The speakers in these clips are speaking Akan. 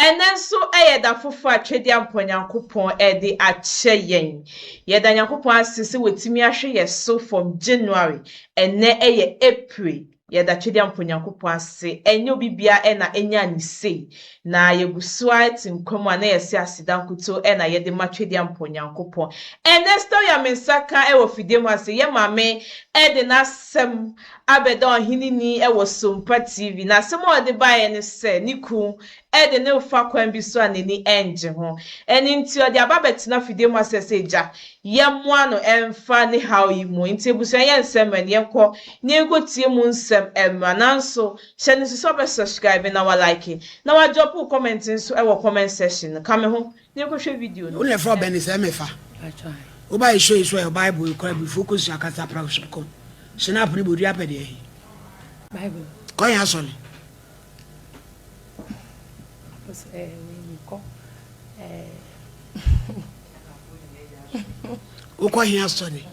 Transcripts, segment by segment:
Ɛnnɛ nso yɛ da foforɔ a Twedeampɔ Nyankopɔn de akyɛ yɛn. Yɛda Nyankopɔn ase sɛ watumi ahwɛ yɛn so from January, ɛnnɛ yɛ April. Yɛda Twedeampɔ Nyankopɔn ase. Ɛnyɛ obi biara na ɛnyaa ne sei. Na yɛgu so ara te nkwa mu a na yɛse aseda nkutoo na yɛde ma Twedeampɔ Nyankopɔn. Ɛnnɛ story a me nsa ka wɔ fidie mu ha se, yɛ maame de n'asɛm abɛda ɔhene ni wɔ Sompa TV. Na asɛm a ɔde baeɛ ne sɛ ne kunu de no refa kwan bi so a n'ani nnye ho. Ɛno nti ɔde aba abɛtena fidie mu asɛ sɛ agya yɛmmoa no mfa ne haw yi mu. Nti abusua yɛ nsɛm mmra na yɛnkɔ na yɛnkɔtie mu nsɛm mmra. Nanso hyɛ no nso sɛ wobɛ subscribe na wa like na wa drop wo comment nso wɔ comment section no. Ka me ho na yɛnkɔhwɛ video no. Wo na ɛfrɛ ɔbɛn ne sɛ mefa. Woba yɛ show yi so ɛ Bible yi kɔ abifo kɔ sua kasa pra kɔ Snap ne bodua pɛ deɛ he. Bible. Kɔ yɛn asɔre. Wokɔ he asɔre?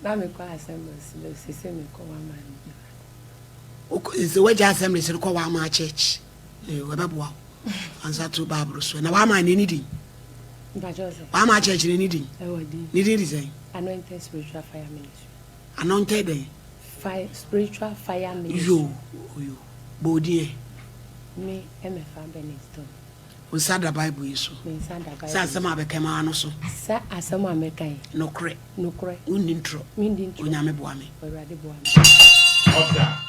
Na mekɔ assemblies no sese mekɔ wama no. Sɛ wagya assemblies no kɔ wama church. Wɔbɛboa wo. Ansa to Bible so. Na wama ne ne din. Wama church ne ne din. Ne din de sɛn? Anointed Spiritual Fire Ministry. Anointed dɛn? Fire, spiritual fire ministry. Yo, yo. Bɔ odin ɛ. Me ɛmɛfa Bennett Tom. Wo nsa da Bible yi so. Me nsa da Bible. Sɛ asɛm a bɛka ma ano so. Sɛ asɛm a mɛka yi. Nokorɛ. Nokorɛ. Wonni ntorɔ. Mendi ntorɔ. Onyame boa me. Awurade boa me.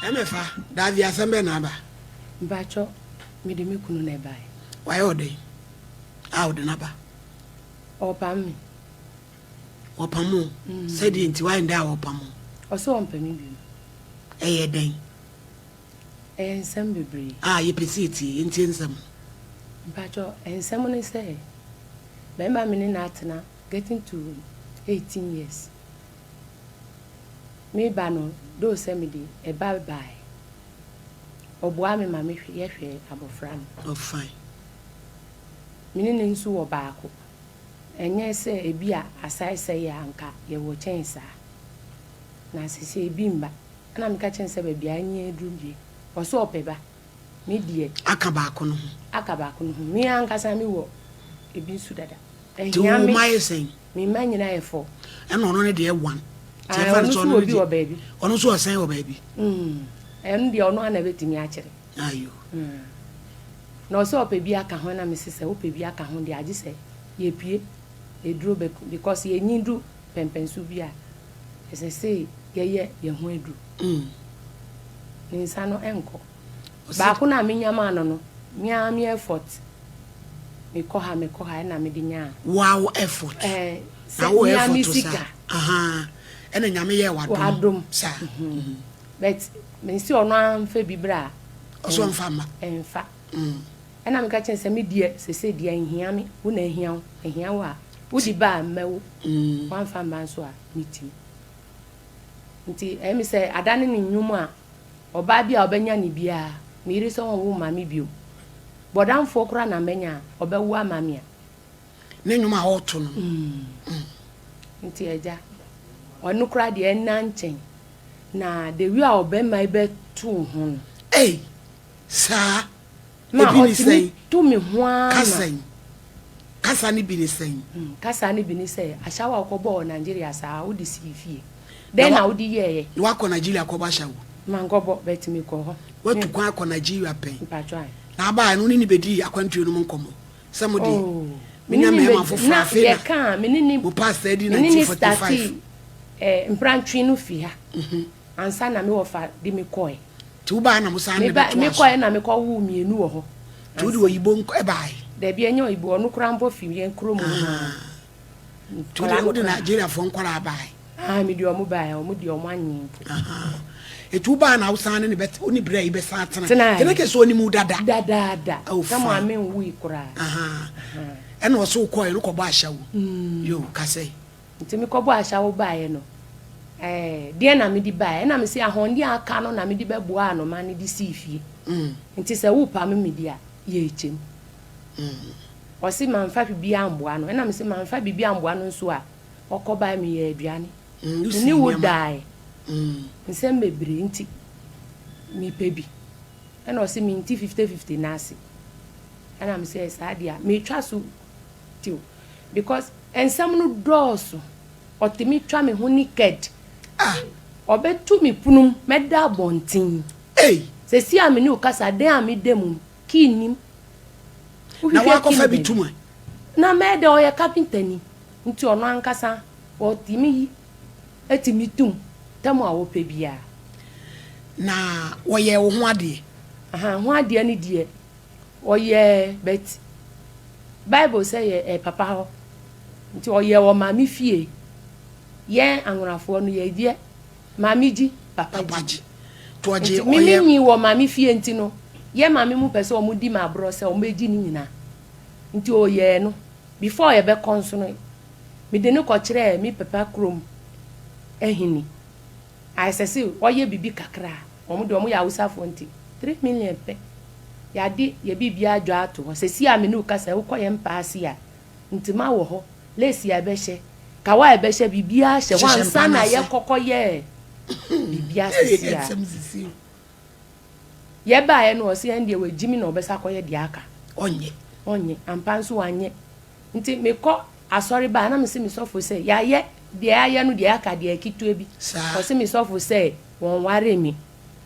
Ɛmɛfa, Davi asɛm bɛn na aba? Mpakyɛ, mede me kunu na ɛbaeɛ. Wayɛ wo dɛn a wode no aba? Ɔrepam me. Wɔpam wo? Sɛdeɛ nti wayɛ dɛn a wɔpam wo? Ɔse ɔmpɛ me bio. Ɛyɛ dɛn? Ɛyɛ nsɛm bebree. Ah, yɛpɛ sɛ yɛtie, yɛntie nsɛm no. Mpakyɛ, nsɛm ne sɛ, bɛrima me ne no atena getting to 18 years. Me ba no, though sɛ mede ɛba baeɛ, ɔboa me ma me yɛhwɛ abɔfra no. Oh, fine. Me ne no nso wɔ baako. Ɛnyɛ sɛ ebia asae sɛe a anka yɛwɔ kyɛn saa. Na seesei ebi mma. Ɛna meka kyerɛɛ no sɛ baabi a anyin aduru deɛ, ɔse ɔpɛ ba. Me deɛ. Aka baako no ho. Aka baako no ho. Me ankasa mewɔ ebi nso dada. Nti wo Ɛhia me. mma yɛ sɛn? Me mma nyinaa yɛ four. Ɛna ɔno ne deɛ one. Nti Ae, ɛfa no ɔno sɛ nso ɔno wɔ ne bi deɛ, wɔ baabi. ɔno nso wɔ sɛn wɔ baabi? Mm, ɛno deɛ ɔno ara na ɛbɛtumi akyerɛ. Ayo. Mm. Na ɔsɛ ɔpɛ bi aka ho na mese sɛ wopɛ bi aka ho deɛ agye sɛ yɛpue aduro bɛku because yɛnyin du pɛmpɛnso bi a ɛsɛ se yɛyɛ yɛn ho aduro. Ne nsa no ɛnkɔ. Baako no a menya maa no no me ara me effort mekɔ ha mekɔ ha ɛna mede nyaa. Wo ara wo effort. Ɛɛ Na wo sɛ me ara me effort sa. sika. Ahaa ɛna Nyame yɛɛ w'adom. W'adom. Saa. But mese ɔno ara mfa bi bra a. Ɔsɛ ɔmfa mma. Ɛmfa. Ɛna meka kyerɛ no sɛ me deɛ sesei deɛ ɛnhia me, wo na ahia wo, ahia wo a wode ba a mɛwo, woamfa amma nso a metim. Nti ɛyɛ me sɛ ada ne ne nnwom a ɔbaa bi a ɔbɛnya ne biara, me yere sɛ ɔnwo mma me bio. Bɔdamfoɔ koraa na mɛnya a ɔbɛwo ama me a. Ne nnwom a ɔreto no. Nti agya, ɔno koraa deɛ ɛnna nkyɛn. Na the way a ɔbɛma yi bɛto wo ho no. Ei! Saa? Ma Ebi ne ɔtumi sɛn? to me ho ara Ka ma. sɛn? Kasa no bi ne sɛn? Kasa no bi ne sɛ, ashawo a wokɔbɔɔ wɔ Nigeria saa, wode sii fie. Na Dɛn wa na wode yɛeɛ? Na woakɔ Nigeria akɔbɔ ashawo? Mankɔbɔ, but mekɔɔ hɔ. Woatu kwan akɔ Nigeria pɛn? Mpakyɛw ae. Na abaeɛ no, wo ne no bɛdii akwantuo no mu nkɔmmɔ sɛ mo deɛ, Oh, me monya ne no mmarima bɛ, foforɔ na afei na yɛkaa, me ne no, mo pastor adi me ne no 1945. startee eh, mprantwe no fi ha. Ansa na me wɔfa de me kɔe. Nti wo bae na mo san Me ne ba, bɛtoa me so? kɔe na me kɔ woo mienu wɔ hɔ. Nti wode Ansa. oyibo nko ɛbae? Dabi ɛnyɛ oyibo, ɔno koraa mpo fi yɛn kurom hɔ nom. Ahaa. Nti wode Nkwadaa no wode koraa. Nigeriafoɔ nkwadaa bae? Ahaa, me de ɔmo bae, ɔmo deɛ ɔmo anyin mpo. Ahaa. Nti wo bae na wo san ne ne bɛ, wo ne bra yi bɛsan atena? Tenae. Nti na kyerɛ sɛ ɔnim wo dada? Dadaada. Oh Na fine. maame nwui koraa. Ahaa. Ahaa. Ɛna ɔse wo kɔe no kɔbɔ ashawo? Yoo, ka sɛn? Nti mekɔbɔɔ ashawo baeɛ no, ɛɛ, deɛn na mede baeɛ? Ɛna mese, Ahɔndeɛ a aka no na mede bɛboaa anoma no de sii fie. Nti sɛ worepamo me deɛ a, yɛ kyɛm. Ɔse mamfa biribiara amboa no. Ɛna mese mamfa biribi amboa no nso a, ɔkɔbaeɛ meyɛɛ aduane. Me ne wo daeɛ. Nsɛm bebree nti, mepɛ bi. Ɛna ɔse mente fifte fifte no ase. Ɛna me sɛ saa deɛ a metwa so tiw because nsɛm no dɔɔso. Ɔtumi twa me ho naked. Ah. Ɔbɛtu me punum, mɛda abɔnten. Ei. Sɛsi a me ne wo kasa, dan a meda mu, key nnim. Na Wohwehwɛ key wakɔfa no bi baabi. tum ɛ? Na mɛyɛ dɛ ɔyɛ kapentani nti ɔno ankasa ɔtumi yi tumi tum tam a ɔpɛ biara. Na wɔyɛɛ wo ho adeɛ? Ahaa, ho adeɛ no deɛ ɔyɛɛ but bible sɛ yɛ ɛ papa hɔ nti ɔyɛɛ wɔ maame fie. Yɛn Anwonafoɔ no yɛyɛ maame gyi papa Papa gyi. gye. Nti ɔgye Nti me me ɔyɛ. nyin wɔ maame fie nti no yɛ maame mu pɛ sɛ ɔmo di me aborɔ sɛ ɔmo bɛgye ne nyinaa nti ɔyɛɛ no. Before yɛbɛkɔ nso no mede no kɔkyerɛɛ me papa kurom ahini. A ɛsɛ se ɔyɛ biribi kakra a, wɔn deɛ wɔyɛ Hausafoɔ nti, 3 million pɛ. Yɛade yɛ biribiara adwa ato hɔ. Seesei a me ne wo kasa yi, wokɔ yɛn mpa ase a, ntoma wɔ hɔ, lace a ɛbɛhyɛ, kawa a ɛbɛhyɛ, biribiara hyɛ hɔ Hyehyɛ mpa ansa no na ase. yɛkɔkɔyɛɛ biribiara Ei, seesei a. nsɛm sisi o. Yɛbaeɛ no, ɔse ɛndeɛ wagyimi na ɔbɛsa akɔyɛ deɛ aka. Ɔnyɛ. Ɔnyɛ. Ampa nso wanyɛ. Nti mekɔ asɔre ba a, na mese me sɔfo sɛ, yɛayɛ deɛ yɛayɛ no deɛ aka deɛ ketewa bi. Saa. Ɔse me sɔfo sɛ wɔnwaree me.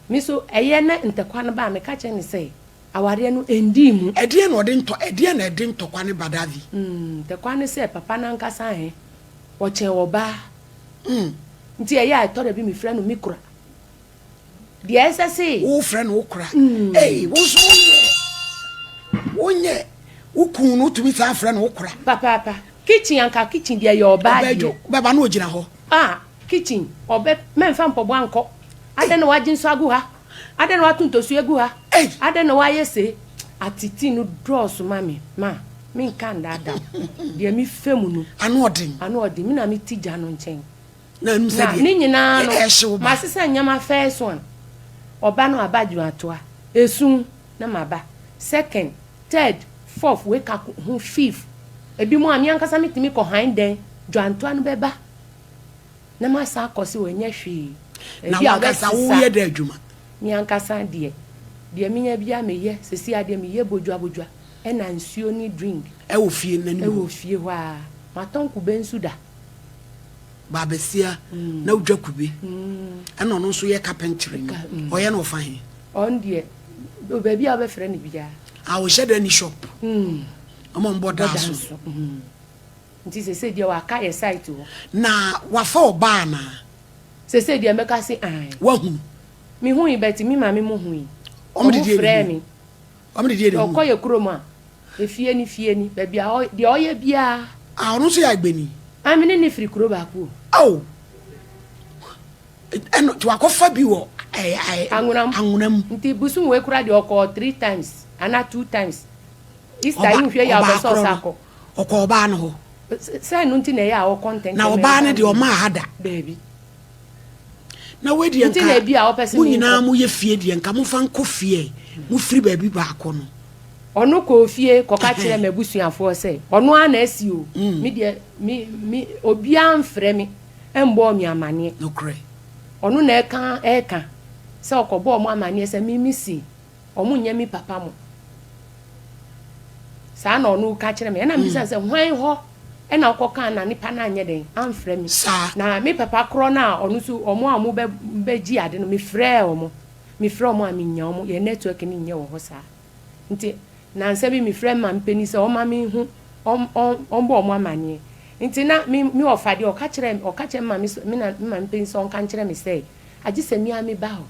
Me nso ɛyɛ na ntɛkwa no ba a, meka kyerɛ no sɛ awareɛ no ɛndii mu. Ɛdeɛn na ɔde ntɔ ɛdeɛn na ɛde ntɔkwa no ba Davi? Mm, ntɛkwa ne sɛ papa no ankasa he, ɔkyɛn ɔbaa. Nti ɛyɛ a ɛtɔ da bi mefrɛ no me kura. Deɛ ɛsɛ se. Wofrɛ no wo kora. Ei, wo nso wonyɛ wonyɛ wo kun no wotumi saa frɛ no wo kora. Papaapa. Kitchen anka kitchen deɛ yɛ ɔbaa deɛ. Bɛba na ɔgyina hɔ. Ah, kitchen ɔbɛ mɛnfa mpɔboa nkɔ. Adɛn na wagye nso agu ha? Adɛn na wato ntosuo agu ha? Adɛn na wayɛ se? Atete no dɔɔso ma me ma menka ndaadaa wo. Deɛ mefa mu no. Ano ɔden. Ano ɔden. Me na mete gya no nkyɛn. Na ɛnum sɛ Na deɛ ne nyinaa no, ɛhye wo ba. masesa nneɛma first one, ɔba no aba dwonatoa, esu na maba, second, third, fourth, wei ka ho fifth, ebinom a me ankasa metumi kɔ han dɛn, dwantoa no bɛba na masan akɔ se ɛnyɛ hwee. Na Ebi a wankasa ɔbɛsesa. woyɛ dɛ adwuma? Me ankasa deɛ, deɛ menya biara meyɛ, seesei ara deɛ meyɛ bodua bodua ɛna nsuo ne drink. Ɛwɔ fie no anim hɔ? Ɛwɔ fie hɔ ara, matɔn kube nso da. Baabasia na wodwa kube ɛna ɔno nso yɛ carpentry no ɔyɛ no ɔfa he? Ɔno deɛ baabi a wobɛfrɛ no biara. Ah ɔhyɛ da ni shop ɔma ɔmbɔ daa so. Nti sese deɛ waka yɛ site hɔ. Na wafa ɔbaa anaa? Sese deɛ mɛka se ae. Wahunu? Mehui but me maame mo hui. Ɔmo frɛɛ me. Ɔmo de deɛ na Ɔkɔ yɛ kurom a, efie ni fie ni, baabi a ɔ deɛ ɔyɛ biara. Ah ɔno nso yɛ Agbeni? Ah me ne no firi kuro baako o. Oh! Ɛno nti wakɔfa bi wɔ ɛɛ ɛɛ Anwona mu. Anwona mu. Nti bosom wei koraa deɛ ɔkɔɔ three times anaa two times. Easter Ɔba yi nhwɛ yie a ɔbaa ɔpɛ sɛ korɔ ɔsan no, kɔ. ɔkɔ ɔbaa no hɔ. Sɛ ɛno nti na ɛyɛ a ɔkɔ ntɛntɛm Na na ɔbaa ɛba no deɛ no. ɔmaa ha da. Daabi. Na wei deɛ Nti nka na ebi a ɔpɛ sɛ mo nyinaa menkɔ. moyɛ fie deɛ nka momfa nkɔ fie ɛ, mofiri baabi baako no. Ɔno kɔɔ fie kɔka kyerɛɛ Ɛhɛn. m'abusuafoɔ sɛ, ɔno ara na asi o, me deɛ me me obiara mfrɛ me mmɔɔ me amaneɛ. Nokorɛ. Ɔno na ɛka ɛreka sɛ ɔkɔbɔɔ wɔn amaneɛ sɛ me mesi wɔn nyɛ me papa mo. Saa na ɔno reka kyerɛ me. Ɛna mebisa no sɛ, hwan hɔ na wokɔkaa na nipa no anyɛ dɛn amfrɛ me? Saa. Na me papa korɔ no a ɔno nso wɔn a wɔbɛ bɛgye ade no, mefrɛɛ wɔn. Mefrɛ wɔn a mennya wɔn, yɛn network no nyɛ wɔ hɔ saa. Nti nnansa bi mefrɛɛ me maame panin sɛ ɔmma menhu, ɔm ɔm ɔmbɔ wɔn amaneɛ. Nti na me me ɔfa deɛ ɔka kyerɛɛ ɔka kyerɛɛ me maame sɛ me na me maame panin sɛ ɔnka nkyerɛ me sɛ agye sɛ me ara meba hɔ.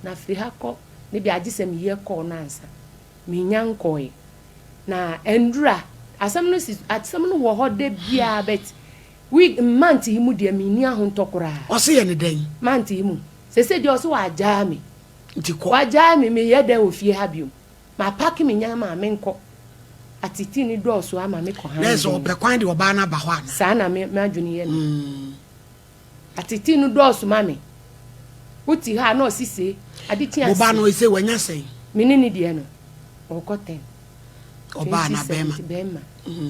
Na firi ha kɔ ne deɛ agye sɛ meyɛ kɔɔ no ansa. Mennya nkɔɔe. Na ɛndura, asɛm no si asɛm no wɔ hɔ da biara but week month yi mu deɛ menni ahontɔ koraa. Ɔse yɛ ne dɛn? Month yi mu. Sese deɛ ɔse wagyaa me. Nti kɔ. Wagyaa me, meyɛ dɛn wɔ fie ha biom? Mapake me nneɛma a menkɔ. Ateetee no dɔɔso ama me kɔ Na hann ɛsɛ dɛn. ɔpɛ kwan de ɔbaa no aba hɔ anaa? Saa na me m'adwene yɛ me. Ateetee no dɔɔso ma me. Wote ha a na ɔse se, ade kye Wo ba ase. no ese wanya sɛn? Me ne ne deɛ no, ɔkɔ ten. Ɔbaa anaa bɛɛma? 2017, bɛɛma.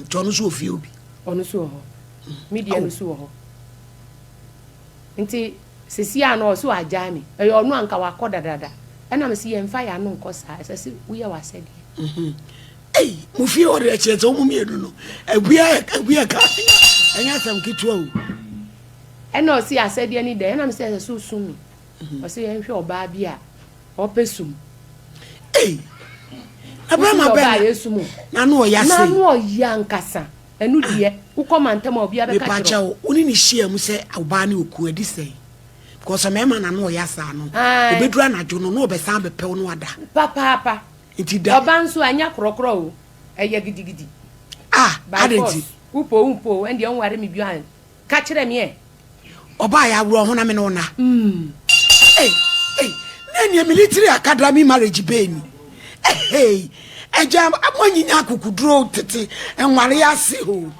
Nti ɔno nso wɔ fie hɔ bi? Ɔno nso wɔ hɔ. Me deɛ no nso wɔ hɔ. Nti sɛsi a no ɔse wagyae me. Ɛyɛ ɔno a nka wakɔ dadada. Ɛna mese yɛnfa yɛn ano nkɔ saa. Ɛsɛ sɛ woyɛ w'asɛdeɛ. Ei, mo fie hɔ deɛ kyerɛ sɛ wɔn mmienu no, abua abua ka ɛnyɛ asɛm ketewa o. Ɛna ɔsi asɛdeɛ ne dɛn? Ɛna me sɛ ɛsɛ sɛ osum me. Mhm. Ɔsi yɛnhwɛ ɔbaa bi a ɔpɛ sum. Ei, na bɛrima bɛn na ano ɔya sei? Na ano ɔya ankasa. Ɛno deɛ, wokɔ mantam a obiara bɛka kyerɛ wo. Mepakyɛw, wo ne no hyia mu sɛ ɔbaa ne okunu adi sɛn? Because mmarima na ano ɔya saa no, obeduru anadwo no na ɔbɛsan abɛpɛ wo na wada. Papaapa. Nti da. Ɔbaa nso ɛnyɛ korɔkorɔ o, ɛyɛ gidigidi. Ah, By adɛn force. nti? Wopɛ o wompɛ o, ɛndeɛ wonware me bio a, ka kyerɛ me ɛ. Ɔbaa yɛ aworɔ ho na me ne wo na. Ei, ei, na ɛneɛ military academy marriage bɛɛ ni. Ehei, agya moanyinya akokoduro tete nware ase o.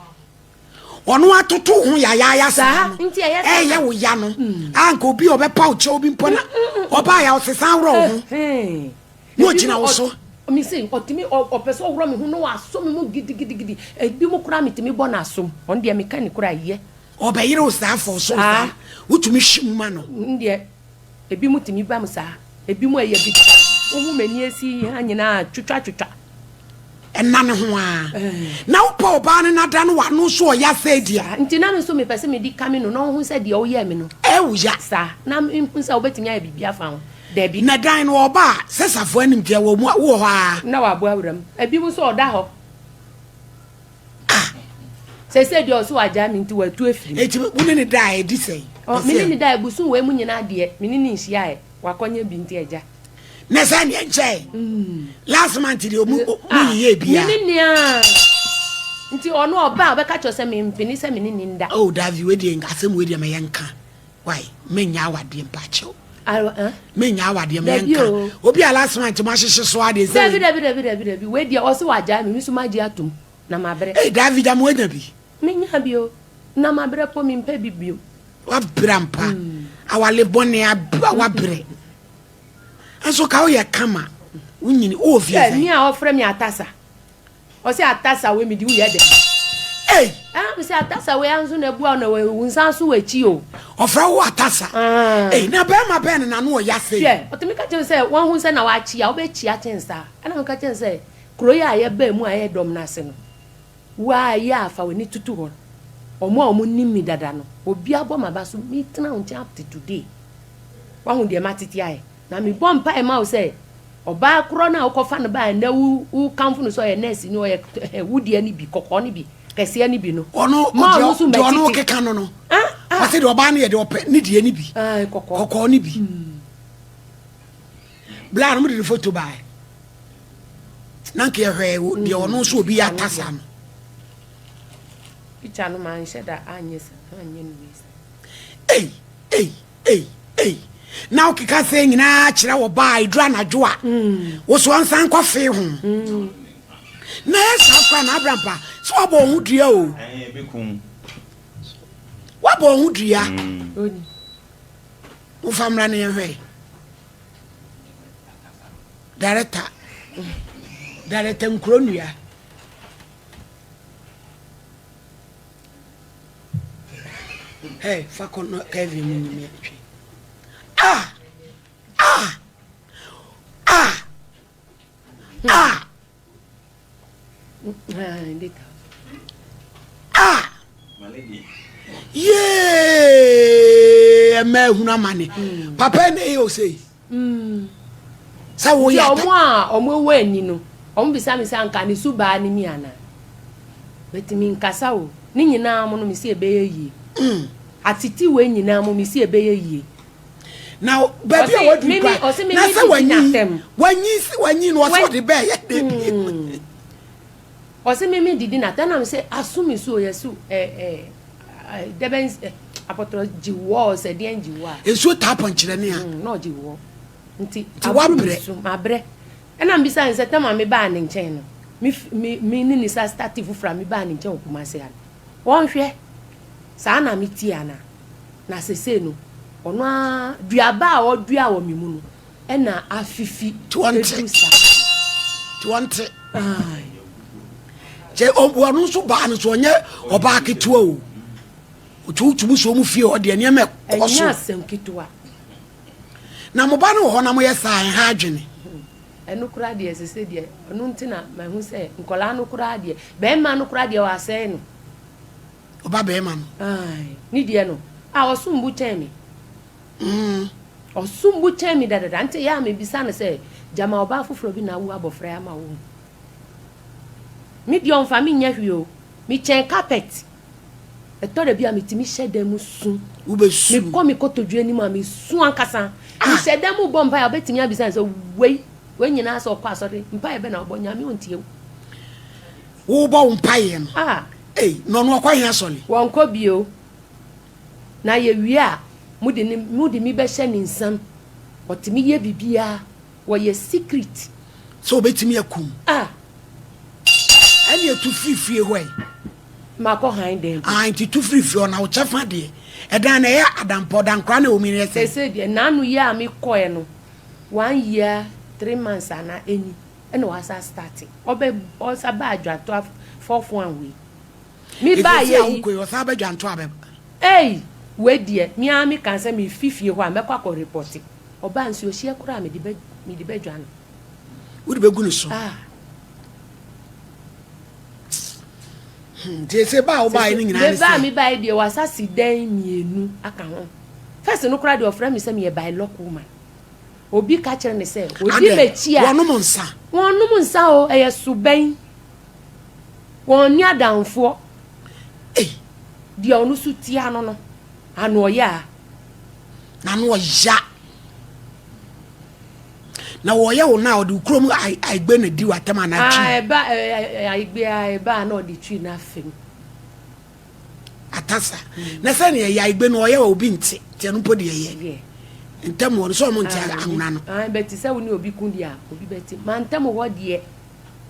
Ɔno atoto ho yayaaya saa no, ɛyɛ wo ya no. Anka obi a ɔbɛpa wo kyɛw bi mpo na ɔbaa yɛ a ɔsesa aworɔ wo ho. Na ɔgyina wo so. Mese ɔtumi ɔpɛ sɛ ɔworɔ me ho na wasɔ me mu gidigidigidi. Ebi mu koraa metumi bɔ no asom. Ɔno deɛ meka ne koraa yɛ. Ɔbɛyere wo saa fɔɔ so saa. Wotumi hye mu ma no. N deɛ ebi mu tumi ba mu saa. Ebi mu ɛyɛ bi. Wohu m'ani esi ha nyinaa twitwa twitwa. Ɛna ne ho ara. Na wopɛ ɔbaa no nada no w'ano so ɔya sɛ deɛ. Saa nti na me nso mepɛ sɛ medi kame no na ɔhu sɛ deɛ ɔyɛɛ me no. Ɛwo ya. Saa na mehu sɛ wobɛtumi ayɛ biribi afa ho. Dabi. Na dan no ɔba a sɛ safoa nim deɛ wɔ mu a wowɔ hɔ ara. Na waboa wura mu. Ebi mu nso ɔda hɔ. Ah! Seesei deɛ ɔse wagyaa me nti watu afiri mu. Enti wo ne no daa ɛdi sɛn? Ɔ, me ne no daa bosom wei mu nyinaa deɛ me ne no nhyiaeɛ. Wakɔnya bi nti agya. Na sɛ neɛ nkyɛe. Last month deɛ ɔmu mu yeyɛɛ biaa. Me ne nea. Nti ɔno ɔba a ɔbɛka kyerɛ sɛ mempene sɛ me ne no nda. Oh Davi wei deɛ asɛm wei deɛ ma yɛnka. Why? Menya awadeɛ mpakyɛw. Menya awadeɛ ma yɛnka. Obi a last month mo ahyehye so adeɛ sɛ. Dabi dabi dabi dabi dabi wei deɛ ɔse wagyae me me nso magye atom na mabrɛ. Hey David ama wanya bi. Menya bi o na mabrɛ po mempɛ bi bio. Wabrɛ ampa. Awale bɔne aba wabrɛ. Nso ka woyɛ kama. Wonyini wowɔ fie sɛn? Me a ɔfrɛ me atasa. Ɔse atasa wei mede wo yɛ dɛn? Ei! Ah, mese atasa wei anso na abua na wo nsa so w'akyi o. Ɔfrɛ wo atasa. Ah. Ei, na bɛrima bɛn na n'ano ɔya sei? Hwɛ, ɔtumi ka kyerɛ me sɛ wahu sɛ na wakyea, wobɛkyea kyɛn saa. Ɛna meka kyerɛ no sɛ, kuro yi a yɛbaa mu a ɛyɛ dɔm no ase no, wo ara yɛ a fa w'ani toto hɔ. Wɔn a wɔnim me dada no, obiara bɔ m'aba so, metena wo nkyɛn up to today. Wahu deɛ matete ayɛ. Na mebɔ mpae ma wo sɛ ɔbaa korɔ no a wokɔfa no baa ɛnɛ wo wokamfo no sɛ ɔyɛ nurse ni ɔyɛ wo deɛ no bi kɔkɔɔ no bi kɛseɛ no bi no. Ɔno Ma ɔno nso deɛ ɔno mɛtete. keka no no Ah, ah. ɔse deɛ ɔbaa no yɛ deɛ ɔpɛ ne deɛ no bi Ah, kɔkɔɔ. kɔkɔɔ no bi. Bla no mode ne foto bae na nka yɛhwɛ deɛ ɔno nso obi yɛ atasa no. Picture no manhyɛ da anyɛ sa anyɛ no wei sa. Ei ei Ei ei na wokeka sɛ nyinaa kyerɛ wɔ baa ɛduru anadwo a wo so ɔnsan nkɔ fee ho na ɛyɛ saa koraa na abrampa sɛ wabɔ wo ho dua o wabɔ wo ho dua wofa mmra ne yɛhwɛ director director nkuro nnua Hey, fa kɔ no Kevin mu nyime twe. Ah! Ah! Ah! Ah! Ah! Yee! Ɛmɛ ehunu amane. Papa na ɛyɛ ose. Sɛ woyɛ ata. Nti ɔmo a ɔmo wɔ ani no, ɔmo bisa me sɛ anka ne su baa ne mi anaa? But me nkasa o. Ne nyinaa mo no me se ɛbɛyɛ yie. Atete wei nyinaa mo me se ɛbɛyɛ yie. Na baabi a wadu kura na sɛ wanyi wanyi wanyi no ɔsɛ ɔde bɛɛ yɛ dɛ bi. Ɔse me me didi na tɛnam sɛ aso me so yɛ so ɛ ɛ dɛbɛn ɛ apɔtɔrɔ gye wɔ sɛ deɛn gye wɔ a. Nsuo taa pɔnkyerɛ ne a. Na ɔgye wɔ nti aburu me so mabrɛ ɛna mbisa ne sɛ tɛma me baa ne nkyɛn no me me me ne ne sa starte foforɔ a me baa ne nkyɛn wɔ Kumasi ha no wɔnhwɛ saa na me tie ana na sese no ɔno ara duaba a ɔdua wɔ me mu no ɛna afifi edu saa. Nti wɔnte. Kyɛ ɔno nso baa no so ɔnyɛ ɔbaa ketewa o. Otuutu so ɔmo fie hɔ deɛ nneɛma ɛkɔ so. Ɛnyɛ asɛm ketewa. Na mo ba no wɔ hɔ na moyɛ saa ɛha adwene. Ɛno koraa deɛ sese deɛ ɔno nti na mahu sɛ nkwadaa no koraa deɛ bɛrima no koraa deɛ wasɛe no. Ɔba bɛrima no. Ae, ne deɛ no a ɔsom bo kyɛn me. Mm. Ɔsom bo kyɛn me dadada nti ɛyɛ a mebisa no sɛ gyama ɔbaa foforɔ bi na awo abɔfra yi ama wo. Me deɛ ɔmfa me nyɛ hwee o. Mekyɛn carpet. Ɛtɔ da bi a metumi hyɛ dan mu su. Wobɛsu. Mekɔ me kotodwe anim a mesu ankasa. Ah. Mehyɛ dan mu bɔ mpaeɛ a wobɛtumi abisa no sɛ wei wei nyinaa sɛ ɔkɔ asɔre mpaeɛ bɛ na wobɔ Nyame ɔntie wo. Wobɔ wo mpaeɛ no. Ah. Ei, na ɔno ɔkɔ he asɔre? Wɔnkɔ bio. Na yɛwie a mode ne mode me bɛhyɛ ne nsam. Ɔtumi yɛ biribiara. Wɔyɛ secret. Sɛ obetumi akum. Ah. Ɛne tu firi fie hɔ ɛ. Makɔ han dan bi. Ah, nti tu firi fie hɔ na wo kyɛfa deɛ. Ɛdan na ɛyɛ adampɔ, dankora na ɛwɔ mu no yɛ sɛn? Seesei deɛ, n'ano yi a mekɔɛ no, one year, 3 months anaa ɛni, ɛna wasa start. Ɔbɛ, ɔsa baa adwanto fourth one wei. Me baa Ɛsɛsi yɛ a yi. wokɔ yi, ɔsan bɛ dwanto abɛ. Ei, wei deɛ, me ara meka sɛ mefi fie hɔ a, mɛkɔ akɔ report. Ɔbaa nsuohyeɛ koraa mede bɛ, mede bɛdwa no. Wode bɛgu ne so. Ah. Nti ɛsɛ ba a wobaeɛ no nyinaa ne Mebaa sɛ. mebaeɛ deɛ wasa si dan mmienu aka ho. First no koraa deɛ ɔfrɛ me sɛ meyɛ by luck woman. Obi ka kyerɛ ne sɛ odi Adɛn, m'akyi a. wɔnom nsa. Wɔnom nsa o, ɛyɛ sobɛn. Wɔn ni adamfoɔ. Ei. Deɛ ɔno so tia no, ano ɔyɛ a. Na ano ɔya. Na wɔyɛ wo na ɔde wo kurom aigbe na di w'atɛm anaa twi. Ah, ɛba aigbe a ɛba a na ɔde twi na afam. Atasa. Na sɛ nea ɛyɛ aigbe no ɔyɛ wɔ obi nte, nti ɛno mpo deɛ ɛyɛ. Ntam hɔ no sɛ ɔmo nte ahona no. Ah, bɛte sɛ wo ne obi ko deɛ a, obi bɛte. Ma ntam hɔ deɛ,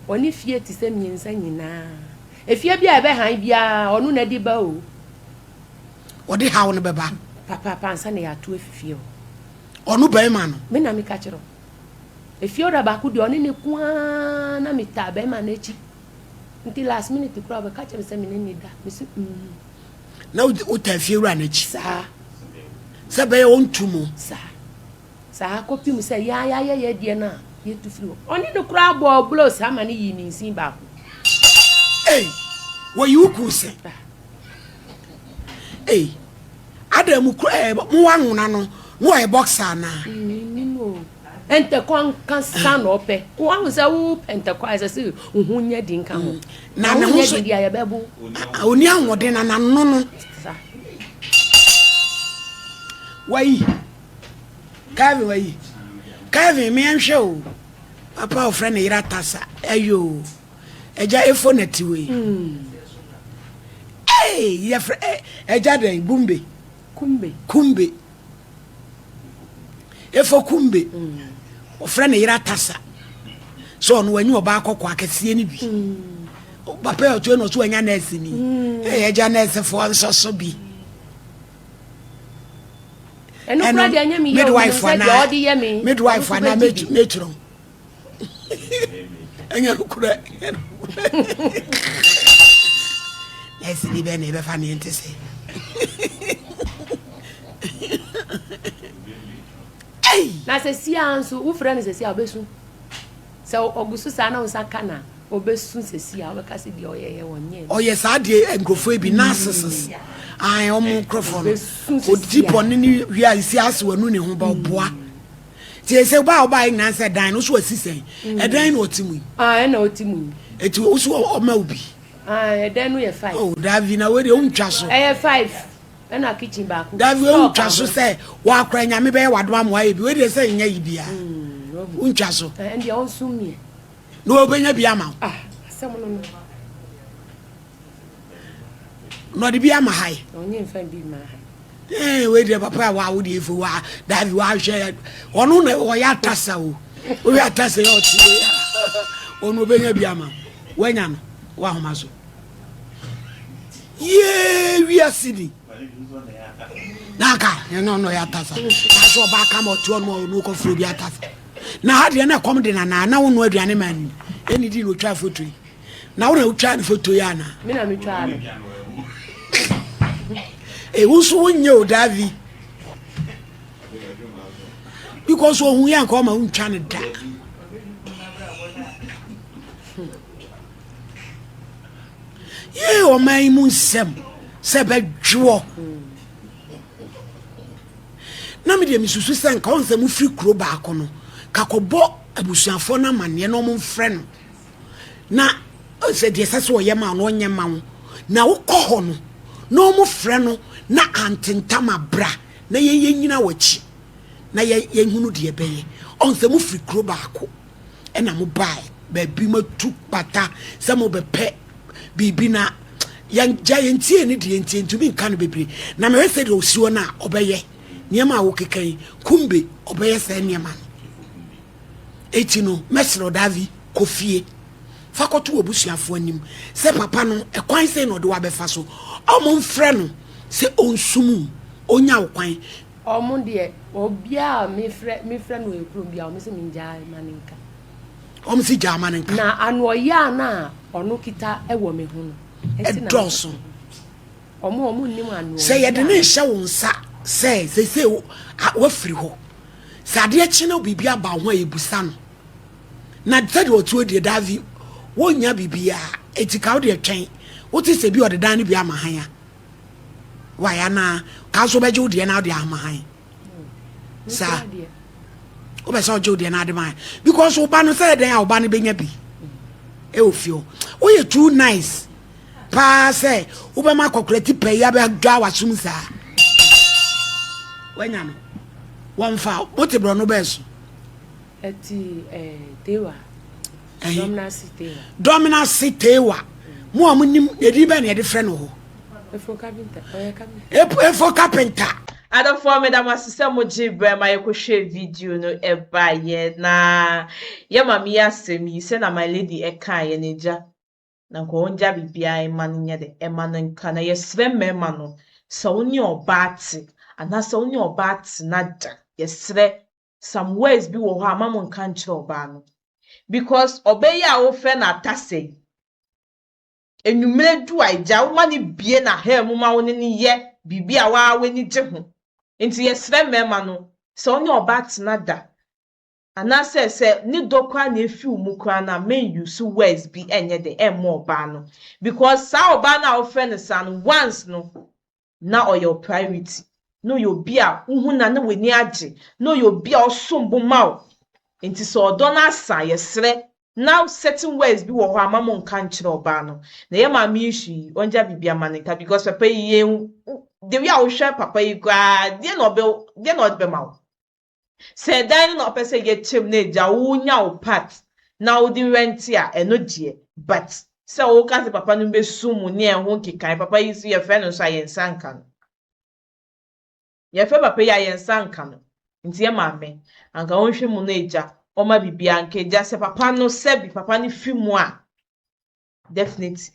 ɔne fie te sɛ mmiɛnsa nyinaa. Efie bi a ɛbɛhan biara, ɔno na ɛde ba o. Ɔde haw no bɛba. Papaapa ansa na yɛato afi fie hɔ. Ɔno bɛrima no. Me na meka kyerɛ wo. Efie wura baako deɛ ɔne ne ko ara na metaa bɛrima no akyi. Nti last minute koraa ɔbɛka kyerɛ me sɛ me ne ne da. Mese mm. Na wotaa fie wura no akyi. Saa. Sɛ bɛyɛ ɔntu mu. Saa. Saa kɔpem sɛ yɛa yɛayɛ yɛ deɛ no a yɛtu firi hɔ. Ɔne no koraa bɔɔ blow saa ma no yii ne nsin baako. Ei, wɔyi wo kuu sɛ. Ei, ada mu kura ɛɛ mo wa nwona no na ɔyɛ boxer anaa? Menim o. Ntɛkwa nkasa na ɔpɛ. Wahu sɛ wopɛ ntɛkwa a ɛsɛ sɛ wo ho nyɛ den ka ho. Na ne ho so deɛ a yɛbɛbo. Ɔni ahoɔden na n'ano no. Sa. Wayi. Kevin wayi. Kevin me nhwɛ o. Papa ɔfrɛ ne yere atasa. Ɛyɛ o. Ɛgya efo na ti wei. Ee yɛfrɛ ɛgya dɛn Gumbe. Kumbe. Kumbe. Efo Kumbe. Ɔfrɛ ne yere atasa. So ɔno wanyi ɔbaa kɔkɔɔ akɛseɛ no bi. Papa yɛ ɔtoɛ na ɔso wanya nɛɛse ni. Ee ɛgya nɛɛsefoɔ nso so bi. Ɛno kura deɛ ɛnyɛ mi yɛ o, menim sɛ deɛ ɔde yɛ mi. Midwife anaa matron. Ɛnyɛ no korɛ. Nɛɛse ni bɛn na ɛbɛfa ne nte sɛ. Na sɛ sia nso wofrɛ no sɛ sia ɔbɛsu. Sɛ ɔgu so saa na wo nsa ka na ɔbɛsu sɛ sia wobɛka sɛ deɛ ɔyɛ yɛ wɔnyɛ. Ɔyɛ saa deɛ nkurɔfoɔ yi bi narcissists. Ae ɔmo nkurɔfoɔ no. Ɔdi bɔne ne wie a nsi ase wanu ne ho ba ɔboa. Nti ɛsɛ ba a ɔbaa yi nyinaa sɛ dan no so asi sɛn. Ɛdan na ɔte mu yi. Ah ɛna ɔte mu yi. Eti wo so ɔma wo bi. Ah ɛdan no yɛ 5. Oh Davi na wei deɛ wontwa so. Ɛyɛ 5 ɛna kitchen baako. Davi wontwa so sɛ wakora nyame bɛyɛ wadom ama wayɛ bi wei deɛ sɛ nyɛ yi bia. Wontwa so. Ɛndeɛ ɔnsom miɛ. Na wɔbɛnya bi ama wo. Ah asɛm no no. Na ɔde bi ama ha yi. Ɔnye nfa bi ma ha. Ee wei deɛ papa a wawo deɛ efo wa Davi wahwɛ ɔno na ɔyɛ atasa o. Wohwɛ atasa yɛ ɔte wei a ɔno ɔbɛnya bi ama wo. Wanya no wahoma so. Yee wiase ni. Na aka ɛno ɔno ɔyɛ atasa. Nanso ɔbaa kama ɔte ɔno ɔno kɔforo bi atasa. Na ha deɛ na ɛkɔm de nana na wonoa aduane ma ni. Ɛni di na otwa foto yi. Na wo na wotwa ne foto yi ana? Me na metwa no. Eh, wo nso wonyɛ o Davi. Because ohun yɛ nka ɔma wontwa no da. Yee ɔman yi mu nsɛm sɛ bɛdwoɔ. Na me deɛ mesusu sɛ nka ɔn sɛ mofiri kuro baako no, ka kɔbɔ abusuafoɔ no amanneɛ na ɔmo mfrɛ no na sɛ deɛ ɛsɛ sɛ ɔyɛ ma wo no ɔnyɛ ma wo na wokɔ hɔ no na ɔmo frɛ no na antentam abra na yɛn yɛnyina w'akyi na yɛ yɛnhunu deɛ ɛbɛyɛ. Ɔn sɛ mofiri kuro baako ɛna mo bae baabi moatu pata sɛ mobɛpɛ biribi na yɛn gya yɛn tie ne deɛ nti ntumi nka no bebree na mehwɛ sɛ deɛ ɔsi hɔ no a ɔbɛyɛ nneɛma a wokeka yi kumbe ɔbɛyɛ saa nneɛma no eti no mɛsrɛ Davi kɔ fie fa kɔto w'abusuafoɔ anim sɛ papa no ɛkwan sɛ na ɔde wabɛfa so ɔmo mfrɛ no sɛ ɔnsumu ɔnya wo kwan. Ɔmo deɛ obiaa a mefrɛ mefrɛ no wɔ kurom biaa ɔmo se mengyaa ma no nka. Ɔmo se gyaa ma no nka. Na anoɔyaa no a ɔno kita wɔ me ho no nti na Ɛdɔɔso. Ɔmo ɔmo nnim anoɔyaa. Sɛ yɛde no rehyɛ wo nsa sɛ seisei wafiri hɔ, sɛ adeɛ kye na biribi aba wo ho a yɛbusa no. Na sɛdeɛ ɔte hɔ deɛ Davi wonnya biribiaa enti ka wo deɛ twɛn wote sɛ bi ɔde dan no bi ama han a. Why anaa ka nso wobɛgye wo deɛ na wode ahoma han saa wobɛ sɛ ɔgye wo deɛ na ade ma han because wo ba no sɛ ɛdɛn a wo ba no bɛnya bi ɛwɔ fie hɔ woyɛ too nice paa sɛ wobɛma akɔkora ti pɛ yi abɛdwa w'asom saa wanya no wɔmfa wote borɔ no bɛɛ so Ɛti eh, Tewa. Dɔmnase Tewa. Dɔmnase Tewa. Mo a mo nim edin bɛn na yɛde frɛ no hɔ? Efo kapinta. Ɔyɛ kapinta. Efo kapinta. Adɔfoɔ meda mo ase sɛ mo gyee berɛ ma yɛkɔhwɛɛ video no baeɛ na yɛ maame yi asɛm yi sɛna my lady ɛkaeɛ no agya na nka ɔngya biribiara mma no nyɛ dɛ ɛma no nka na yɛsrɛ mmarima no sɛ wo ne ɔbaa te anaasɛ wo ne ɔbaa tena da yɛsrɛ some words bi wɔ hɔ a ma mo nka nkyerɛ ɔbaa no because ɔbaa yi a wofrɛ no atasa yi enwummerɛ du a agya woma no bie n'ahaa mu ma wo ne no yɛ biribi a waa w'ani gye ho nti yɛsrɛ mmarima no sɛ wo ne ɔbaa tena da anaasɛ sɛ ne dɔ koraa na efi wo mu koraa na men use words bi ɛnyɛ de ɛmmɔ ɔbaa no because saa ɔbaa no a wofrɛ no saa no once no na ɔyɛ wo priority na ɔyɛ obi a wohu na na w'ani agye na ɔyɛ obi a ɔsom bo ma wo nti sɛ ɔdɔ no asa yɛsrɛ now certain words bi wɔ hɔ a ma mo nka nkyerɛ ɔbaa no na yɛ maame yi su yi ɔngya biribi ama ne nka because papa yi yɛn the way a wohwɛ papa yi koraa deɛ na ɔbɛ deɛ na ɔde bɛma wo sɛ ɛdan no na ɔpɛ sɛ yɛkyɛm na agya wonya wo part na wode rent a ɛno deɛ but sɛ woka sɛ papa no bɛsum mu ne ɛho nkekae papa yi so yɛfrɛ no nso a yɛn nsa nka no yɛfrɛ papa yi a yɛn nsa nka no nti yɛ maame anka wɔnhwɛ mu no agya ɔma biribiara nka agya sɛ papa no sɛbi papa no fi mu a definitely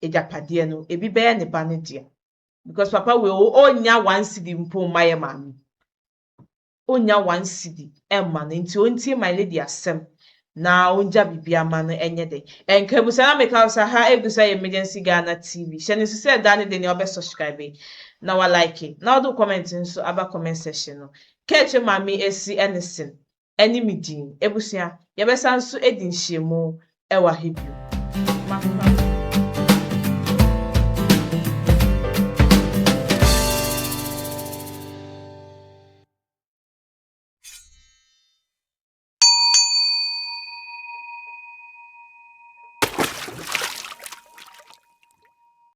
agyapadeɛ no ebi bɛyɛ ne ba no dea because papa wei ɔnya 1 cedi mpo mma yɛ maame ɔnya 1 cedi ɛmma no nti ɔntie my lady asɛm na ɔngya biribi ama no ɛnyɛ de ɛnka ebusa na meka sɛ ha ebusa yɛ Emergency Ghana TV hyɛ ne nso sɛ ɛda ne de nea ɔbɛ subscribe na wa like na ɔde comment nso aba comment section no kɛɛkyɛ maame esi ɛne sin ɛne mi din ebusua yɛbɛsa nso edi nhyiamu ɛwɔ ha bio.